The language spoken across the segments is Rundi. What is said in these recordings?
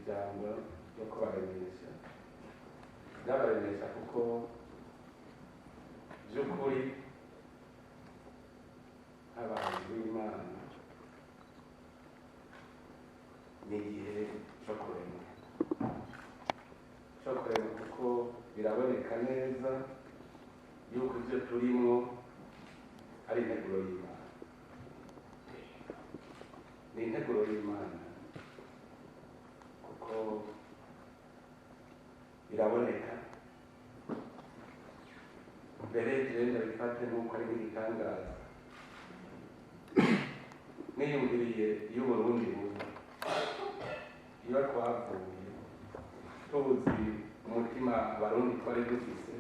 Ijambo ryo kubaremesha, ndabaremesha kuko by'ukuri abantu b'Imana ni igihe cyo kurema, cyo kurema, kuko biraboneka neza yuko ibyo turimo ari integuro y'Imana, ni integuro y'Imana, kuko biraboneka. Mbere genda bifate nk'uko ari nk'igitangaza. Niyumviriye iyo Uburundi buza, iyo twavuye tuzi umutima Abarundi twari dufise,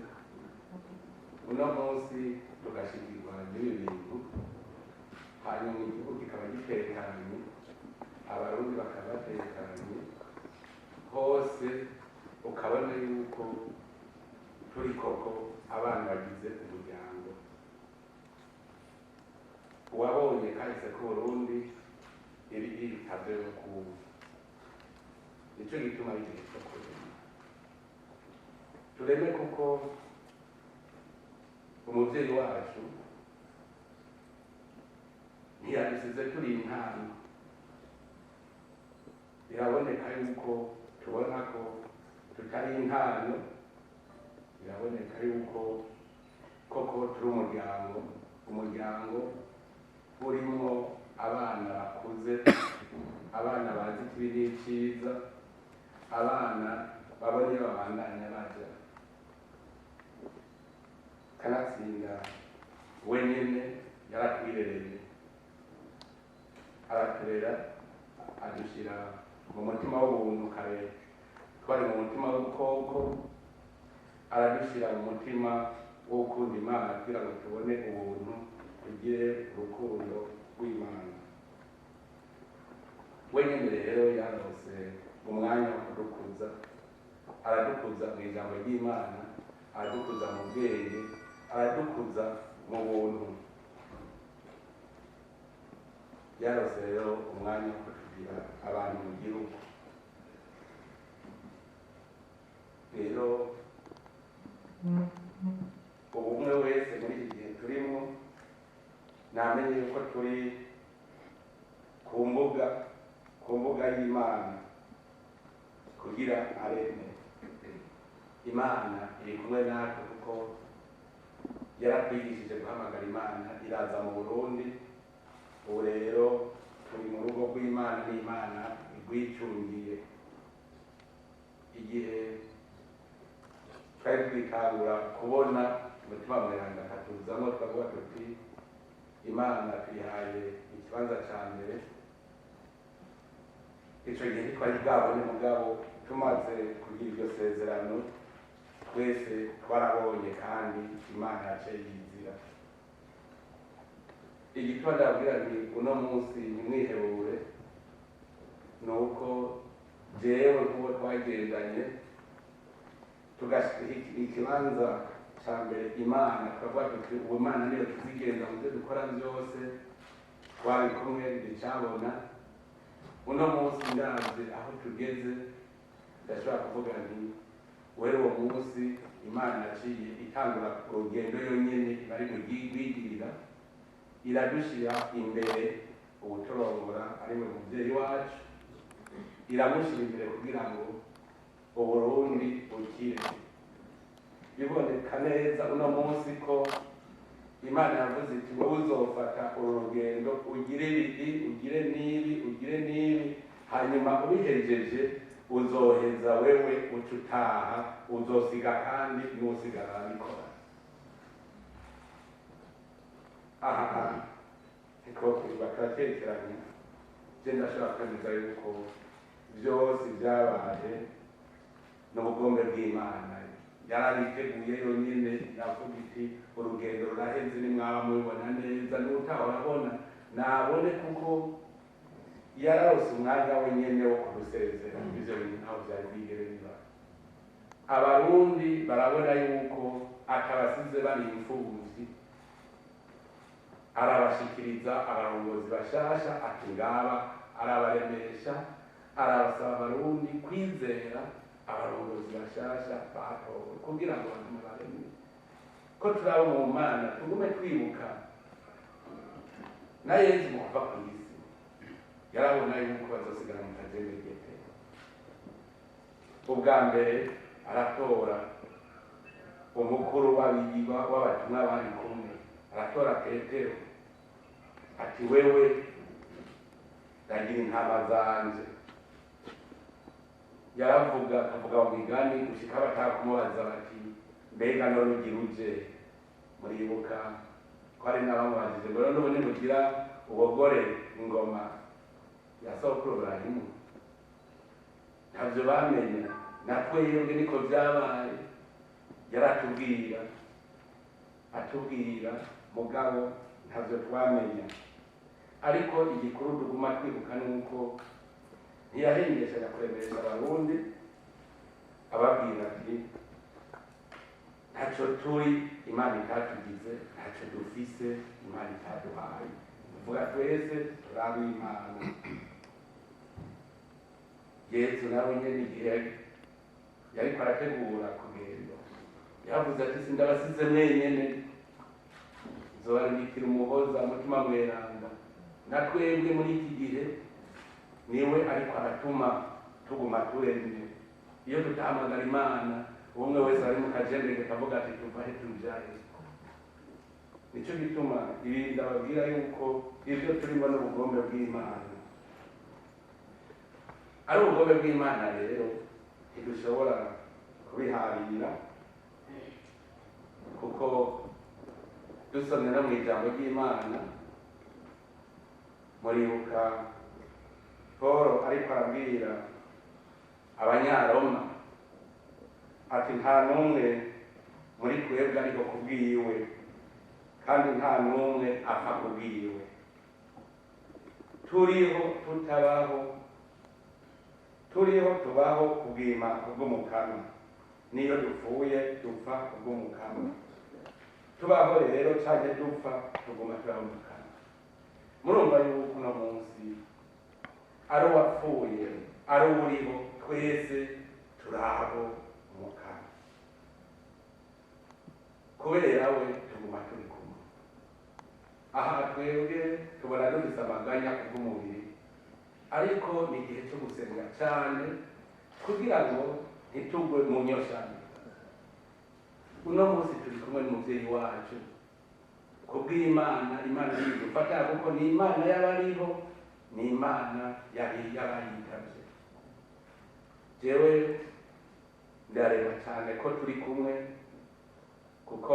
uno munsi tugashikirwa n'ibi bintu, hanyuma igihugu kikaba gitekanye, Abarundi bakaba batekanye hose, ukabona yuko turi koko abana bagize umuryango. Uwabonye kahise k'Uburundi ibi bitavyo kumva, nico gituma ari igihe cyo kurema. Tureme kuko umuvyeyi wacu ntiyadusize turi intama. Biraboneka yuko tubona ko tutari intano, biraboneka yuko koko turi umuryango, umuryango urimwo abana bakuze, abana bazi ikibi n'iciza, abana babona iyo babandanya baja. Kanatsinda wenyene yaratwirereye, araturera, adushira mu mutima w'ubuntu. Kare twari mu mutima w'ubukoko, aradushira mu mutima wo gukunda Imana kugira ngo tubone ubuntu, tugire urukundo rw'Imana. Wenyene rero yarose umwanya wo kudukuza, aradukuza mu ijambo ry'Imana, aradukuza mu bwenge, aradukuza mu buntu. Yarose rero umwanya wo kutugira abantu mu gihugu. Rero ubumwe wese muri iki gihe turimo namenye yuko turi ku mbuga, ku mbuga y'Imana, kugira areme. Imana iri kumwe natwe kuko yaratwigishije guhamagara Imana, iraza mu Burundi. Ubu rero turi mu rugo rw'Imana, n'Imana igwicungiye. Igihe twari twitangura kubona umutima mweranda akatuzamo, twavuga tuti Imana tuyihaye ikibanza ca mbere. Ico gihe ntitwari bwabone, mugabo tumaze kugira iryo sezerano twese twarabonye, kandi Imana yaciye yizira. Igituma ndababwira nti uno munsi ntimwihebure, ni uko jewe nk'uwo twagendanye tugashika ikibanza ca mbere Imana, tukavuga tuti ubu Imana niyo tuzigenza mu byo dukora byose, twari kumwe nticabona. Uno munsi ndavye aho tugeze, ndashobora kuvuga nti wera uwo munsi Imana yaciye itangura urugendo yonyene, bari mu rwigirira, iradushira imbere uwuturongora ariwe muvyeyi wacu, iramushyira imbere kugira ngo Uburundi bukire. Biboneka neza uno munsi ko Imana yavuze iti wowe uzofata uru rugendo, ugire ibi, ugire n'ibi, ugire n'ibi, hanyuma ubihejeje uzoheza wewe uca utaha, uzosiga kandi n'usigara arabikora. Aha ntitwokwirwa turatekeranya. Je ndashobora kwemeza yuko vyose vyabaye n'ubugombe bw'Imana, yarabiteguye yonyene. Iravuga iti urugendo ruraheze, nimwaba mubibona neza, n'utahora abona nabone, kuko yararose umwanya wenyene wo kudusezera. Ivyo bintu ntaho vyari bwigere biba. Abarundi barabona yuko atabasize bari imfuvyi, arabashikiriza abarongozi bashasha, ati ngaba, arabaremesha, Arabasaba abarundi kwizera abarongozi bashasha batowe kugira ngo bagume baremye ko turaba mu Mana. Tugume twibuka na Yezu mu kuva ku isi yarabona yuko bazosigara mu kajembegete. Ubwa mbere aratora umukuru w'abatumwa bari kumwe, aratora Petero ati wewe ragira intama zanje. Yaravuga akavuga mu migani gushika batakumubaza bati mbega none ugira uje? Muribuka ko hari n'abamubajije ngo none ubu ntimugira ubogore ingoma ya sokuru Ibrahimu? Ntavyo bamenya. Na twebwe niko vyabaye, yaratubwira atubwira mugabo ntavyo twamenya. Ariko igikuru tuguma twibuka nuko ntiyahengeshaga kuremesha abarundi ababwira ati ntaco turi Imana itatugize, ntaco dufise Imana itaduhaye. Tuvuga twese turi Imana. Yezu nawe nyene igihe yariko arategura kugenda yavuze ati sindabasize mwenyene, nzobarungikira umuhoza Mutima Mweranda. Na twebwe muri iki gihe niwe ariko aratuma tuguma turemye. Iyo tutahamagara Imana, umwe wese ari mu kajembege kavuga ati tuva he tujahe. Nico gituma ibi ndababwira yuko ivyo turimo n'ubugombe bw'Imana ari ubugombe bw'Imana. Rero ntidushobora kubiharira, kuko dusomye no mw'ijambo ry'Imana muribuka Paul ariko arabwira abanyaroma ati nta n'umwe muri twebwe ariko kubwiwe, kandi nta n'umwe apfa kubwiwe. Turiho tutabaho, turiho tubaho kubwima kubw'umukama, niyo dupfuye dupfa kubw'umukama. Tubaho rero canke dupfa tuguma turaho umukama. Murumva yuko uno munsi ari uwapfuye ari uwuriho twese turaho umukama, kubera we tuguma turi kumwe. Aha twebwe tubona dufise amaganya kubw'umubiri, ariko ni igihe cyo gusenga cyane kugira ngo ntitugwe mu nyoshano. Uno munsi turi kumwe n'umuvyeyi wacu kubw'Imana. Imana nidufata kuko ni Imana y'abariho, ni Imana y'abayitavye. Jewe ndareba cyane ko turi kumwe, kuko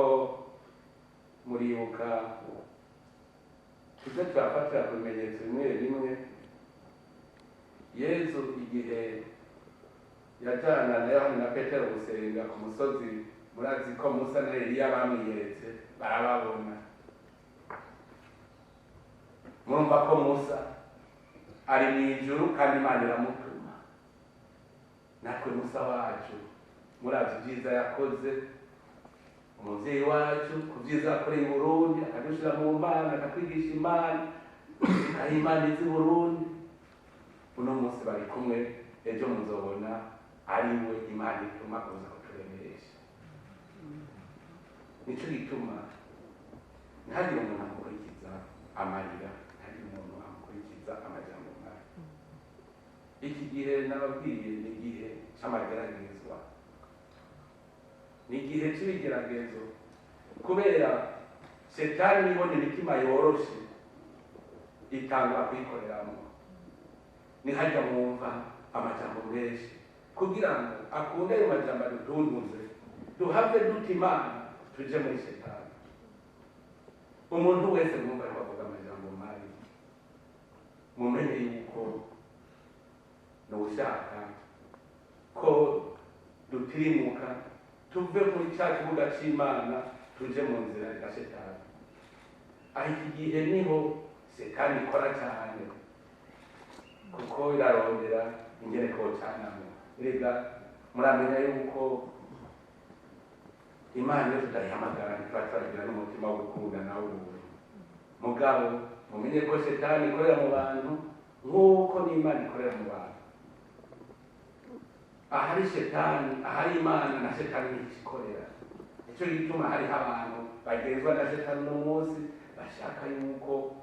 muribuka tuze turafatira ku bimenyetso bimwe bimwe. Yezu igihe yajana na Yohana na Petero gusenga ku musozi, murazi ko Musa na Eliya bamwiyeretse barababona. Murumva ko Musa ari mw'ijuru kandi Imana iramutuma. Natwe Musa wacu murazi ibyiza yakoze, umuvyeyi wacu ku vyiza yakoreye i Burundi, akadushira mu Mana, akatwigisha Imana, aho Imana izi Burundi. Uno munsi bari kumwe, ejo muzobona ari we Imana ituma kuza kuturemesha. Nico gituma ntihagire umuntu amukurikiza amarira, ntihagire umuntu amukurikiza amajambo mabi. Iki gihe nababwiye ni igihe c'amageragezwa, ni igihe c'ibigeragezo, kubera Shetani nibona imitima yoroshe itangura kuyikoreramwo. Nihajya mwumva amajambo menshi kugira ngo akunde ayo majambo adutuntuze, duhave duta Imana tuje muri Shetani. Umuntu wese mwumva ariko avuga amajambo mabi, mumenye yuko nushaka ko dutirimuka tuve muri ca kibuga c'Imana tuje mu nzira ya Shetani. Aho iki gihe niho Shetani ikora cyane, kuko irarondera ingene kocanamwo. Erega muramenya yuko Imana iyo tutayihamagara ntituba turagira n'umutima wo gukunda nawe ubundi. Mugabo mumenye ko Shetani ikorera mu bantu nk'uko n'Imana ikorera mu bantu. Ahari shetani, ahari Imana na shetani ntikikorera. Nicyo gituma hariho abantu bagenzwa na shetani uno munsi bashaka yuko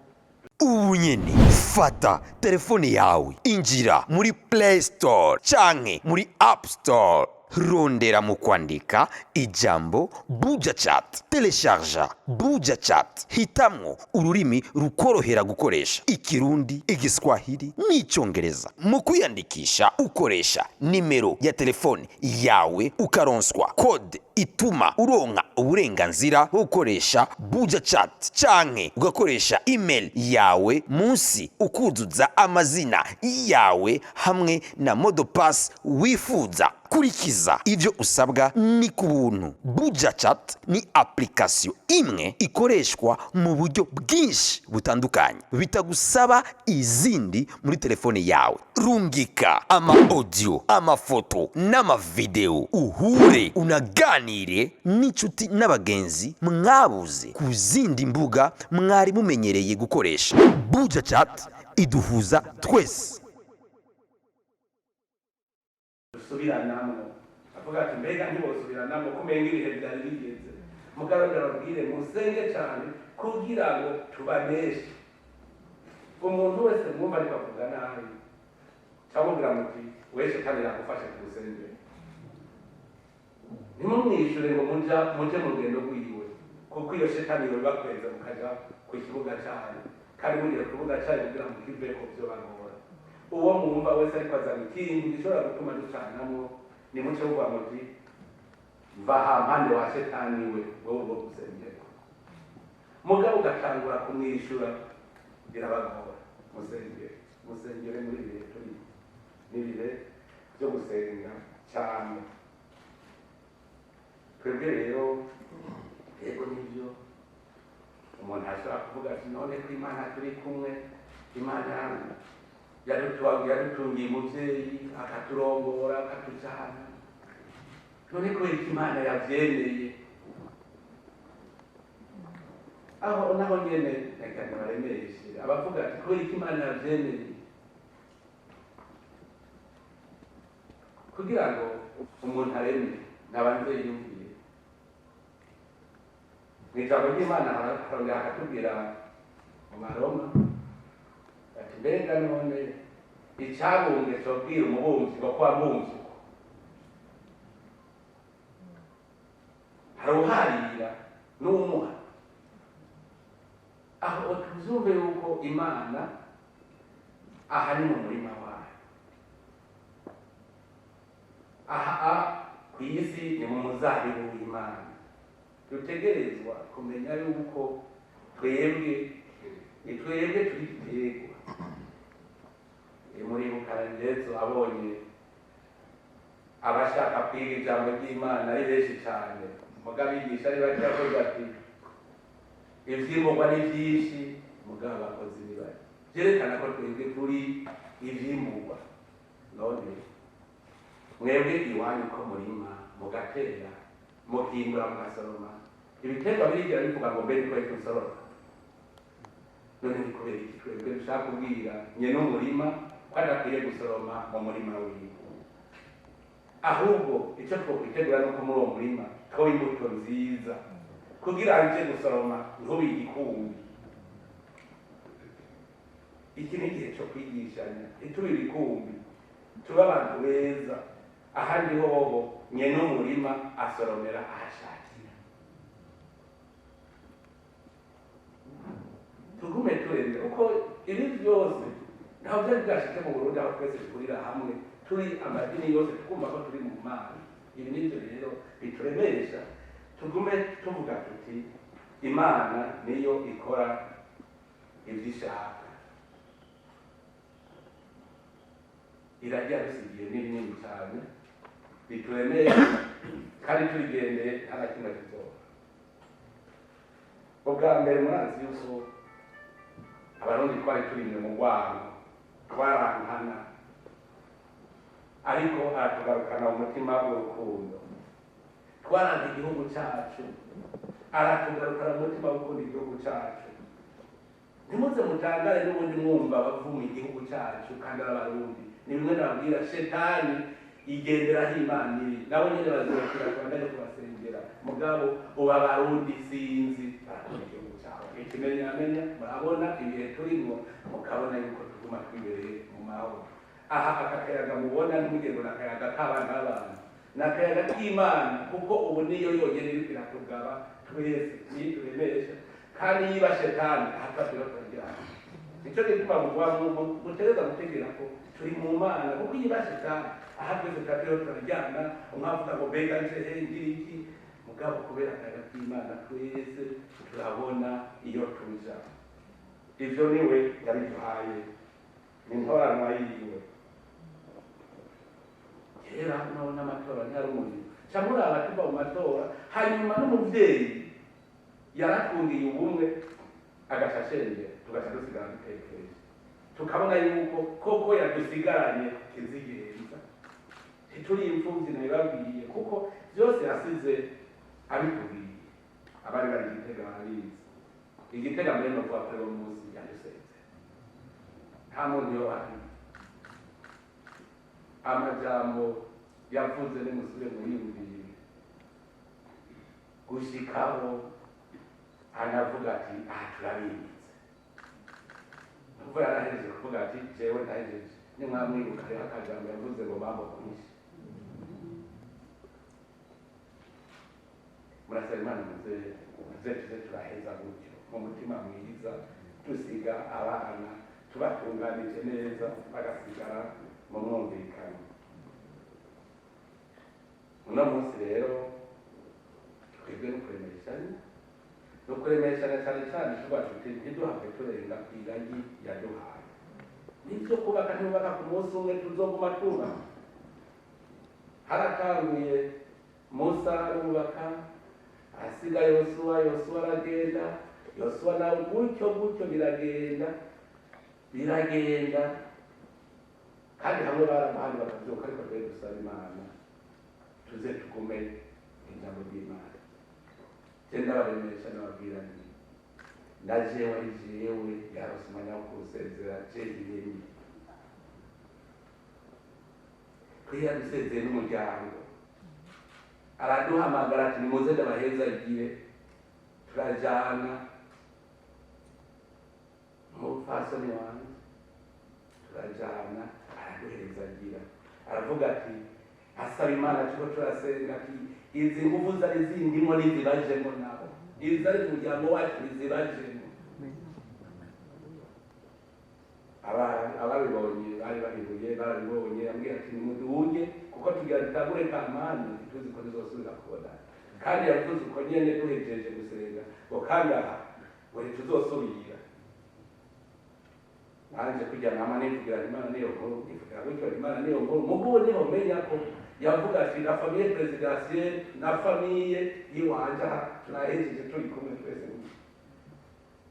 Ubu nyene fata telefone yawe, injira muri Play Store canke muri App Store, rondera mu kwandika ijambo Buja Chat, télécharger Buja Chat, hitamwo ururimi rukorohera gukoresha, Ikirundi, Igiswahili n'Icyongereza. Mu kwiyandikisha ukoresha nimero ya telefone yawe, ukaronswa code ituma uronka uburenganzira bwo gukoresha Buja Chat, canke ugakoresha email yawe, munsi ukuzuza amazina yawe hamwe na mot de passe wifuza. Kurikiza ivyo usabwa, ni ku buntu. Buja Chat ni application imwe ikoreshwa mu buryo bwinshi butandukanye, bitagusaba izindi muri telefone yawe. Rungika ama audio, amafoto n'amavideo, uhure unaganire n'inshuti n'abagenzi mwabuze ku zindi mbuga mwari mumenyereye gukoresha. Buja Chat iduhuza twese. Dusubiranamwo. Avuga ati: "Mbega ntibosubiranamwo ko umenga ibihe byari bigeze?" Mugabo ndababwire, musenge cyane kugira ngo tubaneshe. Umuntu wese mwumva ariko avuga nabi, cyangwa mubwira muti: "We shetani yagufashe ku rusengero." Ntimumwishure ngo muja muje mu rugendo rwiwe, kuko iyo shetani yobibakweza mukaja ku kibuga cayo, kandi mugiye ku kibuga cayo kugira ngo kiveko vyobagora. Uwo mwumva wese ariko azana ikintu gishobora gutuma ducanamwo, nimuce muvuga muti: "Va hampande wa shetani we, wewe ubwo gusengera." Mugabo ugatangura kumwishura, birabagora. Musengere, musengere. Muri ibihe turi n'ibihe byo gusenga cyane. Twebwe rero, yego nibyo, umuntu ashobora kuvuga ati: "None ko Imana turi kumwe, Imana yadutungiye umuvyeyi akaturongora akatujana, none kubera ko Imana yavyemeye?" Aho naho nyene reka ntibaremeshe abavuga ati: "Kubera ko Imana yavyemeye." Kugira ngo umuntu areme nabanze yiyumviye. Mu ijambo ry'Imana harongera hakatubwira mu Baroma ati: "Mbega none icabumbwe cobwira umubumvyi ngo ko wabumvye uko?" Hari uharira n'umuha. Aho tuzumve yuko Imana aha ni mu murima wayo, aha ku isi ni mu muzabibu w'Imana. Dutegerezwa kumenya yuko twebwe ni twebwe turi igiterwa. Muribuka Yesu abonye abashaka kwiga ijambo ry'Imana ari benshi cyane, mugabo abigisha ari bake, avuga ati: "Ivyimburwa ni vyinshi, mugabo abakozi ni bake." Vyerekana ko twebwe turi ivyimburwa. None mwebwe iwanyu ko murima, mugatera, mukimbura, mugasoroma, ibiterwa birigera bivuga ngo: "Mbe ni kubera iki usoroma?" None ni kubera iki twebwe dushaka kubwira nyene umurima ko adakwiye gusoroma mu murima wiwe? Ahubwo icyo twokwitegura nuko muri uwo murima twoba imbuto nziza, kugira nje gusoroma ntube igikumbi. Iki ni igihe cyo kwigishanya, ntitube ibikumbi, tube abantu beza. Ahandi hoho nyene umurima asoromera ahashakira. Tugume turemye, kuko ibi byose ntaho byari bwashike mu Burundi, aho twese duhurira hamwe turi amadini yose, tukumva ko turi mu Mana. Ibi nivyo rero bituremesha. Tugume tuvuga tuti: "Imana niyo ikora ivyo ishaka." Irarya dusigiye n'ibinini cyane bituremesha, kandi turigendeye nta na kimwe tuzoba. Ubwa mbere murazi yuko Abarundi twari turimye mu rwango, twarankana, ariko aratugarukana umutima w'urukundo. Twaranka igihugu cyacu, aratugarukana umutima wo gukunda igihugu cyacu. Ntimuze mutangare n'ubundi mwumva bavuma igihugu cyacu kandi ari Abarundi. Ni bimwe nababwira, shetani. Igendera aho Imana iri, nabo nyene bazokira kubandanye kubasengera. Mugabo ubu Abarundi sinzi barakunda igihugu cabo, ikimenyamenya murabona ibihe turimwo, mukabona yuko tuguma twibereye mu mahoro. Aha aka kayaga mubona ntimugire ngo ni akayaga k'abana b'abantu, ni akayaga k'Imana, kuko ubu niyo yonyene iriko iratugaba twese, niyo ituremesha. Kandi yiba shetani aha tuba turiko turajyana. Nico gituma mutegereza gutegera ko turi mu Mana, kuko iyo iba shetani aha twese tuba turiko turajyana, umwe avuga ngo mbega nje he ngira iki. Mugabo kubera akayaga k'Imana twese turabona iyo tuja. Ivyo niwe yabiduhaye, ni intoranwa yiwe. Kera none amatora ntiyari umuriro, ca muraba tuva mu matora, hanyuma n'umuvyeyi yaratungiye ubumwe agaca ashengera, tugaca dusigara dutekereje, tukabona yuko koko yadusigaranye kizigenza. Ntituri imfuvyi, nabibabwiye, kuko vyose yasize abitubwiye. Abari bari Igitega barabizi. Igitega mbere novuga ko ariwo munsi yadusezeye, nta muntu yohari. Amajambo yavuze nimusubire muyumvire, gushikaho anavuga ati aha turabimitse. Nuko yarahejeje kuvuga ati jewe ndahejeje. Nimwamwibuka rero akajambo yavuze ngo mambo kwishe. Murasaba Imana muze muze tuze turaheza gutyo mu mutima mwiza, dusiga abana tubatunganije neza, bagasigara mu mwumvikano. Uno munsi rero twebwe no kuremeshanya, no kuremeshanya cyane cyane tuba tuti ntiduhave turenga ku iragi yaduhaye. Nivyo kubaka ntibubaka ku munsi umwe, tuzoguma twubaka. Haratanguye Musa arubaka, asiga Yosuwa, Yosuwa aragenda, Yosuwa nawe gutyo gutyo biragenda biragenda, kandi hamwe barabandi bakavyuka. Ariko twe dusaba Imana tuze tugume ijambo ry'Imana. Je ndabaremesha, ndababwira nti ndajewe ari jewe yarose umwanya wo kuwusezera jenyine, twiha dusezeye n'umuryango. Araduhamagara ati nimuze ndabahezagire, turajana n'umupfasoni wanje, turajana, araduhezagira, aravuga ati asaba Imana turiko turasenga ati izi nguvu zari zindimwo nizibajemo, nabo izari mu muryango wacu nizibajemo. Ababibonye bari babihuye barabibonye, ambwira ati nimuduge kuko tugira dutangure kampani, ntituzi ko tuzosubira kubonana. Kandi yavuze uko nyene duhejeje gusenga ngo kandi aha ngo ntituzosubira. Nanje kujya nama nivugira Imana niyo nkuru, nivugira gutyo Imana niyo nkuru. Mugubu niho menya ko yavuga ati la famille présidentielle na famille yiwanje aha turahejeje turi kumwe twese.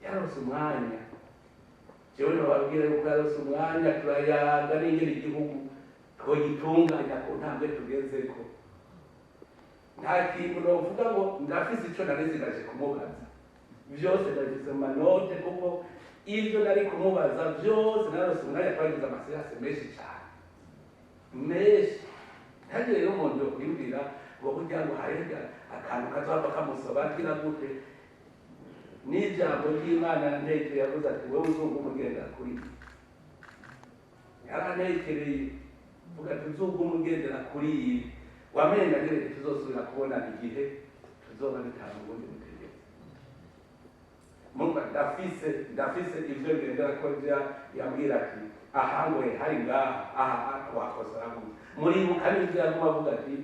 Yarose umwanya, jewe nobabwira yuko yarose umwanya turayaga n'ingene igihugu twogitunganya ku ntambwe tugezeko. Nta kintu novuga ngo ndafise ico nari nsigaje kumubaza, vyose ndabifise mu manote, kuko ivyo nari kumubaza vyose narose umwanya. Twagize amaséances menshi cane, menshi. Ntagire rero umuntu yokwiyumvira ngo burya ngo hariho akantu kazohava kamusaba agira gute. N'ijambo ry'Imana ntekere yavuze ati wewe uzungu umugendera kuri, yarantekereye vuga ati uzungu umugendera kuri ibi, wamenga nyene tuzosubira kubonana igihe tuzoba dutanga ubundi butegetsi. Mumva ndafise ivyo ngendera ko yambwira ati aha ngo hari ngaha aha twakosora gutya. Muribuka n'ivyo yaguma avuga ati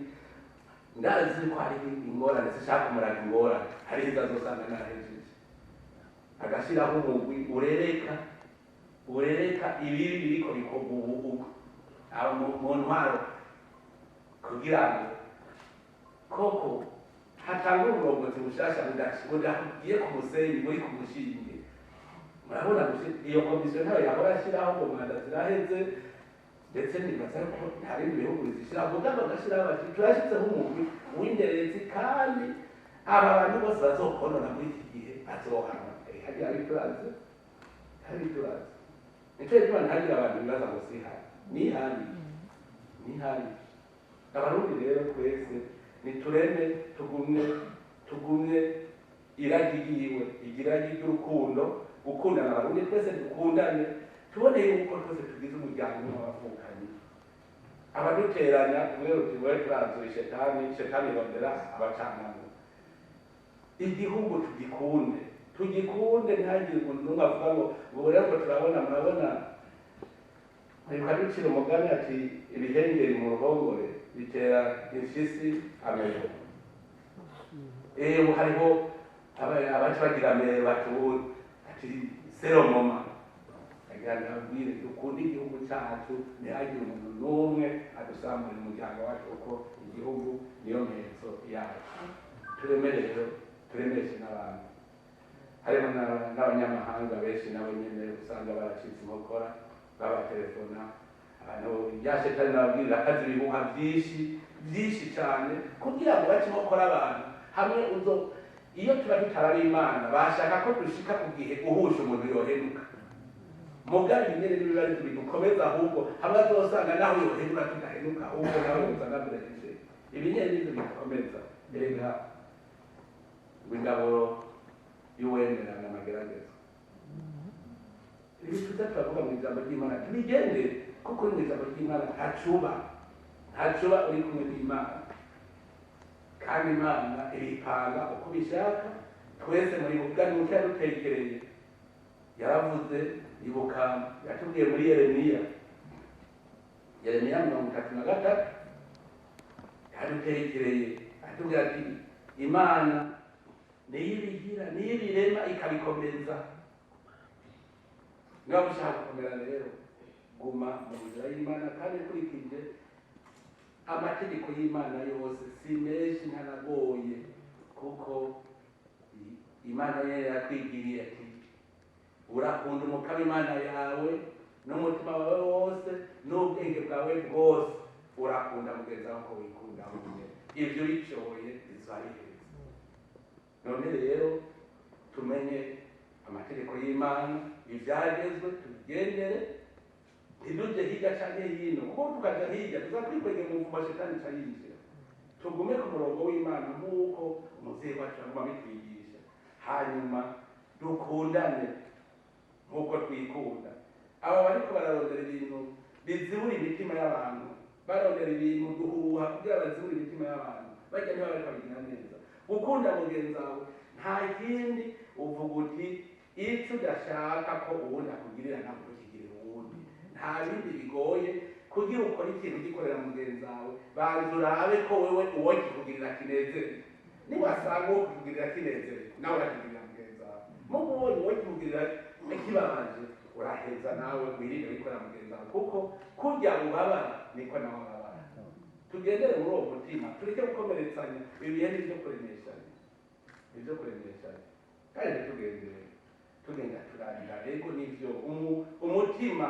ndazi ko hari ingorane, sishaka kumuraga ingorane, hariho izo azosanga narahejeje. Agashiraho umugwi urereka ibibi biriko bikorwa ubu abo mu ntwaro, kugira ngo koko hatangwe uburongozi bushasha budagiye ku musenyi buri ku mushinge. Murabona iyo komisiyo ntayo yahora ashyiraho ngo manda ziraheze, ndetse nibaza ko nta bindi bihugu bizishyiraho, mugabo bagashyiraho bati turashyizeho umugwi w'inderezi, kandi aba bantu bose bazokonona muri iki gihe bazohanwa. Hagira abiturazi, abiturazi. Nico gituma ntagira abantu bibaza ngo sihari, nihari, nihari. Abarundi rero twese nitureme, tugumye tugumye iragi yiwe, igiragi ry'urukundo, gukundana. Abarundi twese dukundane, tubone yuko twese tugize umuryango umwe w'abavukanyi. Abaduteranya umwe uti we turanzuye shetani, shetani irondera abacanamo. Igihugu tugikunde, tugikunde, ntihagire umuntu n'umwe avuga ngo ubu rero ngo turabona, murabona. Reka ducira umugani ati ibihengeri mu ruhongore bitera imfyisi amerwe. Ubu hariho abaca bagira amerwe bati ubu ati seromoma. Agira ndababwire dukunde igihugu cyacu, ntihagire umuntu n'umwe adusamurira umuryango wacu, kuko igihugu niyo mpetso yacu. Tureme rero, turemeshe n'abandi. Harimo n'abanyamahanga benshi nabo nyene usanga baracitse inkokora, babatelefona abantu ya shetani nababwirira akazi ibihuha byinshi byinshi cyane kugira ngo bace inkokora abantu hamwe. Uzo iyo tuba tutarari Imana bashaka ko dushika ku gihe uhusha umuntu yohenuka, mugabe nyene nibiba ari bidukomeza, ahubwo hamwe azosanga naho yohenuka tudahenuka, ahubwo nawe uzana burenje. Ibi nyene nivyo bidukomeza. Erega ngo ingabo y'uwemera n'amagerageza. Ibi tuza turavuga mu ijambo ry'Imana tubigendere, kuko mu ijambo ry'Imana ntacuba, ntacuba uri kumwe n'Imana, kandi Imana ibipanga uko bishaka. Twese muri bugani muke yadutekereye, yaravuze, ibuka yatubwiye muri Yeremiya, Yeremiya 33, yadutekereye atubwira ati Imana niyo ibigira, niyo ibirema ikabikomeza. Niba mushaka gukomera rero, guma mu nzira y'Imana kandi ukurikije amategeko y'Imana yose. Si menshi, ntanagoye, kuko Imana yo yaratwigiriye ati urakunda Umukama Imana yawe n'umutima wawe wose n'ubwenge bwawe bwose, urakunda mugenzi wawe uko wikunda wenyine. Ibyo ubishoboye bizabiheza. None rero tumenye amategeko y'Imana, ibyagezwe tubigendere, ntidujye hirya canke hino, kuko tukaja hirya tuza kwikwege mu mvuma shetani ca yinjira. Tugume ku murongo w'Imana nk'uko umuvyeyi wacu aguma abitwigisha, hanyuma dukundane nk'uko twikunda. Aba bariko bararondera ibintu bizibura imitima y'abantu, barondera ibintu duhuha kugira bazibure imitima y'abantu, barya niba bariko babigira neza. Gukunda mugenzi wawe nta kindi, uvuga uti icyo udashaka ko uwundi akugirira ntabwo ukigirira uwundi. Nta bindi bigoye. Kugira ukore ikintu ugikorera mugenzi wawe, banza urabe ko wewe uwo kikugirira kinezerewe. Niwasanga uwo kikugirira kinezerewe, nawe urakigirira mugenzi wawe. Mubu ubonye uwo kikugirira kibabaje, uraheza nawe wirinde wikorera mugenzi wawe, kuko kurya ubabara niko nawe ababara. Tugendere muri uwo mutima, tureke gukomeretsanya. Ibi bihe ni ibyo kuremeshanya, ibyo kuremeshanya, kandi ntitugendere tugenda turarira. Ego nivyo, umutima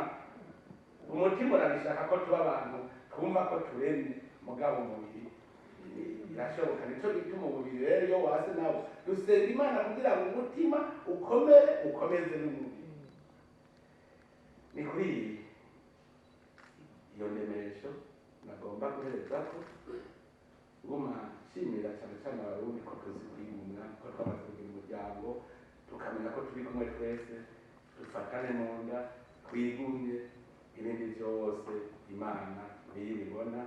urabishaka ko tuba abantu twumva ko turemye, mugabo umubiri birashoboka. Nico gituma umubiri rero iyo wase nawe dusenga Imana kugira ngo umutima ukomere, ukomeze n'umubiri. Ni kuri iyo ndemesho nagomba guhereza ko nguma nshimira cyane cyane Abarundi ko tuzi kwiyunga, ko twamaze kugira umuryango, tukamenya ko turi kumwe twese. Dufatane mu nda, twigumye, ibindi byose Imana niyo ibibona.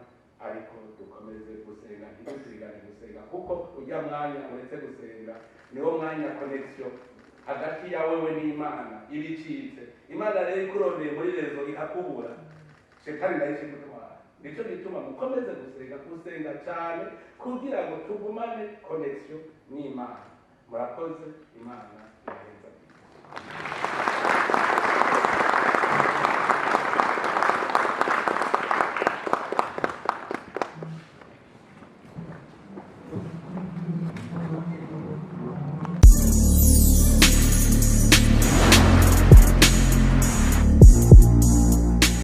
Ariko dukomeze gusenga, ntitutirigane gusenga, kuko ujya mwanya uretse gusenga niwo mwanya connexion hagati ya wewe n'Imana iba icitse. Imana rero ikurondeye muri réseau ikakubura, shetani nayo ikigutwara. Nicyo gituma mukomeze gusenga, gusenga cyane, kugira ngo tugumane connexion n'Imana. Murakoze, Imana iraheza.